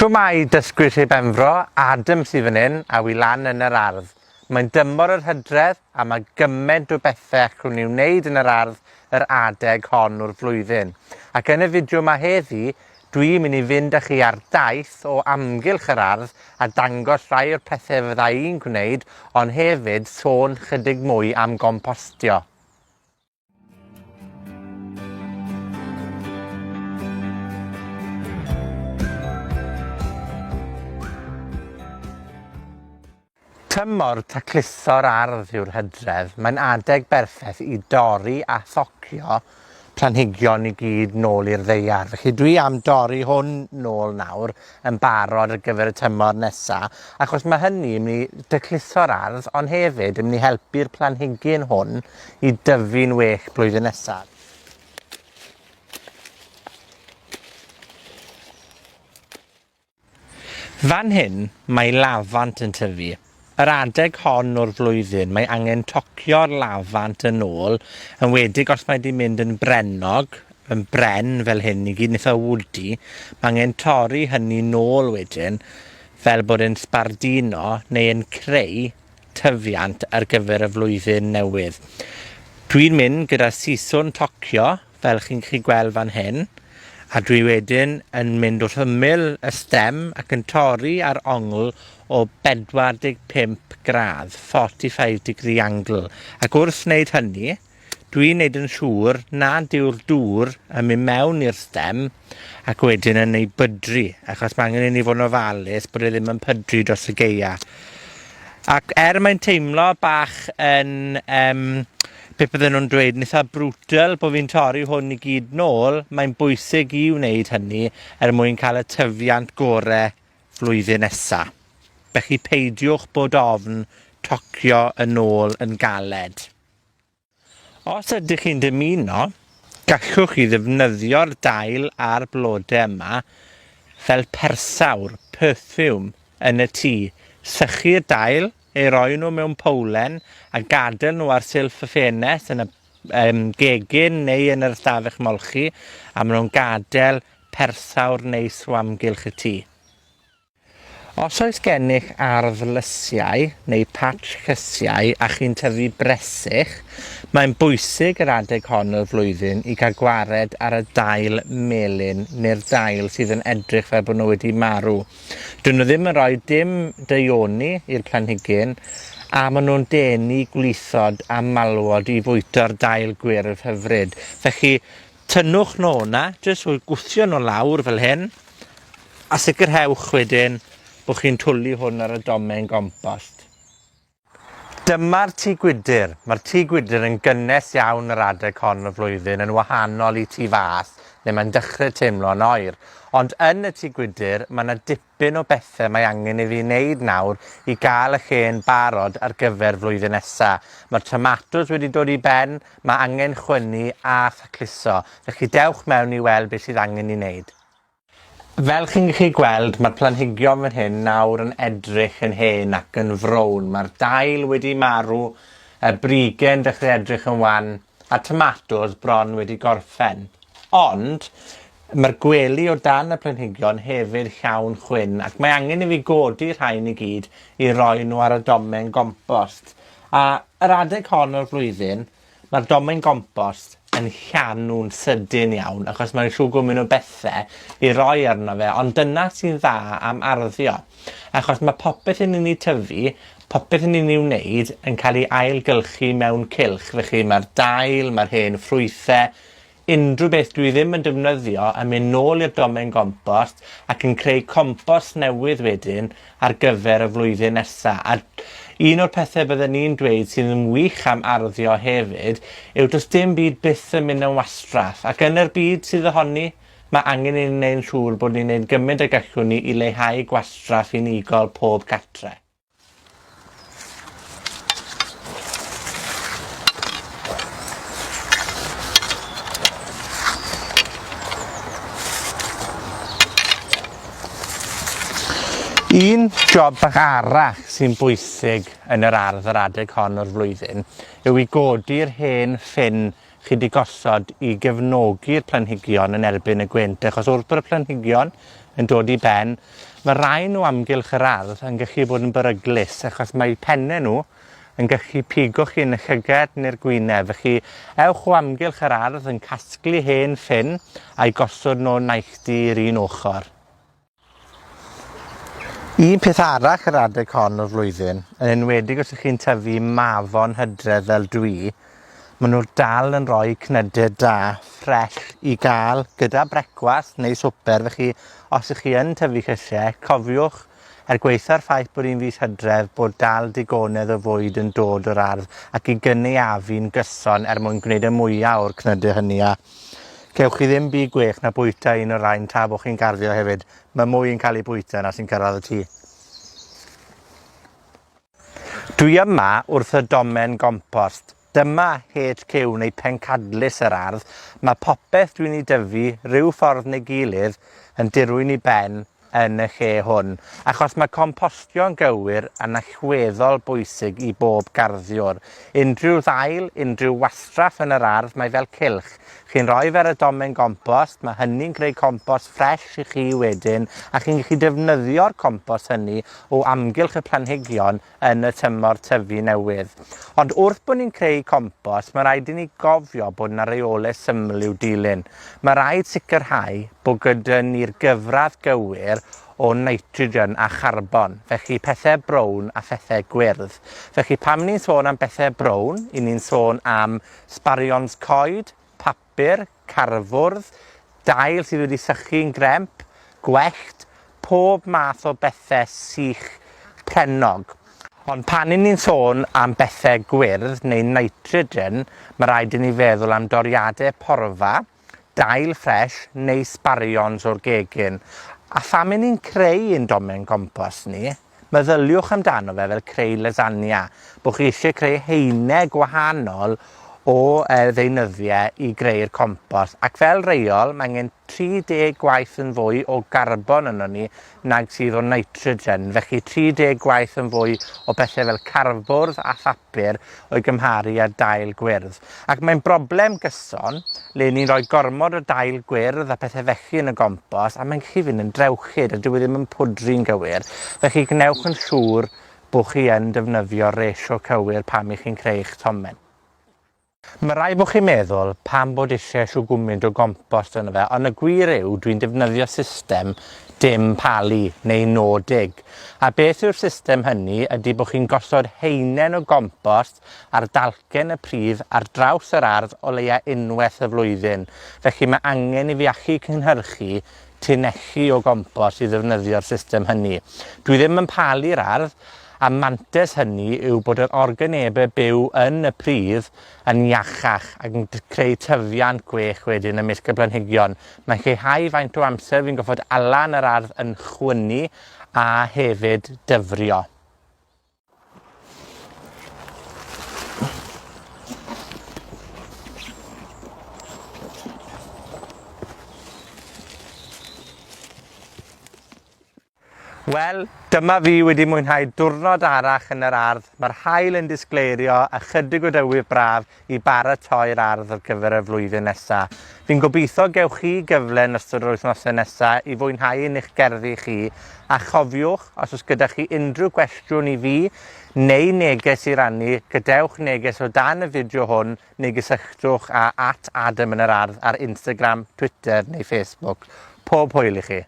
Shwmae dysgwyr Sir Benfro, Adam sydd fan hyn, a wi lan yn yr ardd. Mae'n dymor yr hydref, a mae gymaint o bethe allwn ni wneud yn yr ardd yr adeg hon o'r flwyddyn. Ac yn y fideo 'ma heddi, dwi'n mynd i fynd â chi ar daith o amgylch yr ardd a dangos rhai o'r pethe fydda i'n gwneud, ond hefyd sôn chydig mwy am gompostio. Tymor tacluso'r ardd yw'r Hydref. Mae'n adeg berffeth i dorri a thocio planhigion i gyd nôl i'r ddaear. Felly dwi am dorri hwn nôl nawr yn barod ar gyfer y tymor nesa, achos ma' hynny yn myn' i dacluso'r ardd, ond hefyd yn myn' i helpu'r planhigyn hwn i dyfu'n well blwyddyn nesa. Fan hyn, mae lafant yn tyfu. Yr adeg hon o'r flwyddyn, mae angen tocio'r lafant yn ôl, enwedig os mae 'di mynd yn brennog, yn bren fel hyn i gyd, yn itha woody. Ma' angen torri hynny nôl wedyn, fel bod e'n sbarduno neu yn creu tyfiant ar gyfer y flwyddyn newydd. Dwi'n mynd gyda siswrn tocio, fel chi'n gallu gweld fan hyn, a dwi wedyn yn mynd wrth ymyl y stem ac yn torri ar ongl o 45 gradd, 45 degree angle. Ac wrth wneud hynny, dwi'n neud yn siŵr nad yw'r dŵr yn mynd mewn i'r stem ac wedyn yn ei bydru, achos ma' angen i ni fod yn ofalus bod e ddim yn pydru dros y gaea. Ac er mae'n teimlo bach yn yym, beth bydden nw'n dweud, yn itha brutal bo' fi'n torri hwn i gyd nôl, mae'n bwysig i wneud hynny er mwyn cael y tyfiant gore flwyddyn nesa. Felly peidiwch bod ofn tocio yn ôl yn galed. Os ydych chi'n dymuno, gallwch chi ddefnyddio'r dail a'r blode yma fel persawr, perfume, yn y tŷ. Sychu'r dail, eu roi nhw mewn powlen a gadael nhw ar silff y ffenest yn y yym gegin neu yn yr ystafell molchi, a ma' nw'n gadel persawr neis o amgylch y tŷ. Os oes gennych ardd lysiau neu patch llysiau a chi'n tyfu bresych, mae'n bwysig yr adeg hon o'r flwyddyn i gael gwared ar y dail melyn neu'r dail sydd yn edrych fel bod nhw wedi marw. Dyn nhw ddim yn rhoi dim daioni i'r planhigyn, a maen nhw'n denu gwlithod a malwod i fwyta'r dail gwyrdd hyfryd. Felly, Tynnwch nhw o 'na, jyst rwy gwthio nw lawr fel hyn, a sicrhewch wedyn bo' chi'n twli hwn ar y domen gompost. Dyma'r tŷ gwydyr. Ma'r tŷ gwydyr yn gynnes iawn yr adeg hon o'r flwyddyn, yn wahanol i tu fas, le mae'n dechre teimlo'n oer. Ond yn y tŷ gwydyr, ma' 'na dip dipyn o bethe mae angen i fi wneud nawr i ga'l y lle'n barod ar gyfer flwyddyn nesa. Ma'r tomatos wedi dod i ben, ma' angen chwynnu a thacluso. Felly dewch mewn i weld beth sydd angen 'i wneud. Fel chi'n gallu gweld, ma'r planhigion fan hyn nawr yn edrych yn hen ac yn frown. Ma'r dail wedi marw, y brige'n dechre edrych yn wan, a tomatos bron wedi gorffen. Ond, Mae'r gwely o dan y planhigion hefyd llawn chwyn, ac mae angen i fi godi rhain i gyd i roi nhw ar y domen gompost. A yr adeg hon o'r flwyddyn, mae'r domen gompost yn llanw'n sydyn iawn, achos mae'n shw gwmyn o bethe i roi arno fe, ond dyna sy'n dda am arddio, achos ma' popeth 'yn ni'n 'i tyfu, popeth 'yn ni'n 'i wneud yn cael ei ailgylchu mewn cylch. Felly ma'r dail, ma'r hen ffrwythe, unrhyw beth dwi ddim yn defnyddio yn mynd nôl i'r domen gompost ac yn creu compost newydd wedyn ar gyfer y flwyddyn nesa. A un o'r pethe bydden i'n dweud sydd yn wych am arddio hefyd yw does dim byd byth yn mynd yn wastraff, ac yn yr byd sydd ohoni, mae angen i ni wneud yn siŵr bod ni'n neud gymaint ag allwn ni i leihau gwastraff unigol pob cartre. Un job bach arall sy'n bwysig yn yr ardd yr adeg hon o'r flwyddyn yw i godi'r hen ffyn chi 'di gosod i gefnogi'r planhigion yn erbyn y gwynt, achos wrth bod y planhigion yn dod i ben, Ma' rai nw amgylch yr ardd yn gallu bod yn beryglus, achos mae 'u penne nw yn gallu pigo chi yn y llyged ne'r gwyneb. Felly, ewch o amgylch yr ardd yn casglu hen ffyn, a'u gosod nw nailltu i'r un ochor. Un peth arall yr adeg hon o'r flwyddyn, yn enwedig os 'ych chi'n tyfu mafon Hydref fel dwi, ma' nw dal yn rhoi cnyde da, ffres i ga'l gyda brecwast neu swper. Felly, os 'ych chi yn tyfu llysie, cofiwch, er gwaetha'r ffaith bod 'i'n fis Hydref, bod dal digonedd o fwyd yn dod o'r ardd, ac i gynaeafu'n gyson er mwyn gwneud y mwya o'r cnyde hynny, a cewch chi ddim byd gwell na bwyta un o'r rain tra bo' chi'n garddio hefyd. Mae mwy yn cael ei bwyta na sy'n cyrraedd y tŷ. Dwi yma wrth y domen gompost. Dyma HQ neu pencadlys yr ardd. Mae popeth dwi'n ei dyfu, rhyw ffordd neu gilydd, yn dirwyn i ben yn y lle hwn, achos mae compostio'n gywir yn allweddol bwysig i bob garddiwr. Unrhyw ddail, unrhyw wastraff yn yr ardd, mae fel cylch. Chi'n rhoi fe ar y domen gompost, mae hynny'n creu compost ffres i chi wedyn, a chi'n gallu defnyddio'r compost hynny o amgylch y planhigion yn y tymor tyfu newydd. Ond wrth bod ni'n creu compost, mae rhaid i ni gofio bod yna reolau syml i'w dilyn. Mae rhaid sicrhau bod gyda ni'r gyfradd gywir o nitrogen a charbon, felly pethe brown a phethe gwyrdd. Felly pam ni'n sôn am bethe brown, 'yn ni'n sôn am sbarions coed, papur, carfwrdd, dail sydd wedi sychu'n gremp, gwellt, pob math o bethe sych prennog. Ond pan 'yn ni'n sôn am bethe gwyrdd neu nitrogen, ma' raid i ni feddwl am doriade porfa, dail ffres neu sbarions o'r gegin. A pham 'yn ni'n creu ein domen compost ni, meddyliwch amdano fe fel creu lasagna, bo' chi isie creu haene gwahanol o yy ddeunyddiau i greu'r compost, ac fel reol, ma' angen 30 gwaith yn fwy o garbon ynon ni nag sydd o nitrogen. Felly 30 gwaith yn fwy o bethe fel cardfwrdd a phapur o'i gymharu â dail gwyrdd. Ac mae'n broblem gyson le ni'n rhoi gormod o dail gwyrdd a pethe felly yn y gompost, a mae'n gallu fynd yn drewchyd a dyw e ddim yn pwdru'n gywir. Felly gwnewch yn siŵr bo' chi yn defnyddio'r ratio cywir pan 'ych chi'n creu'ch tomen. Ma' raid bo' chi'n meddwl pam bod isie shw gwmynt o gompost arno fe, ond y gwir yw dwi'n defnyddio system dim palu neu no dig. A beth yw'r system hynny ydi bo' chi'n gosod haenen o gompost ar dalcen y pridd ar draws yr ardd o leia unweth y flwyddyn. Felly ma' angen i fi allu cynhyrchu tunelli o gompost i ddefnyddio'r system hynny. Dwi ddim yn palu'r ardd, a mantes hynny yw bod yr organebau byw yn y pridd yn iachach ac yn creu tyfiant gwell wedyn ymysg y planhigion. Mae'n lleihau faint o amser fi'n goffod ala yn yr ardd yn chwynnu a hefyd dyfrio. Wel, dyma fi wedi mwynhau diwrnod arall yn yr ardd. Mae'r haul yn disgleirio, a chydig o dywydd braf i baratoi'r ardd ar gyfer y flwyddyn nesa. Fi'n gobeithio gewch chi gyfle yn ystod yr wythnose nesa i fwynhau yn eich gerddi chi, a chofiwch, os o's gyda chi unrhyw gwestiwn i fi, neu neges i rannu, gadewch neges o dan y fideo hwn, neu gysylltwch â @adamynyrardd ar Instagram, Twitter neu Facebook. Pob hwyl i chi.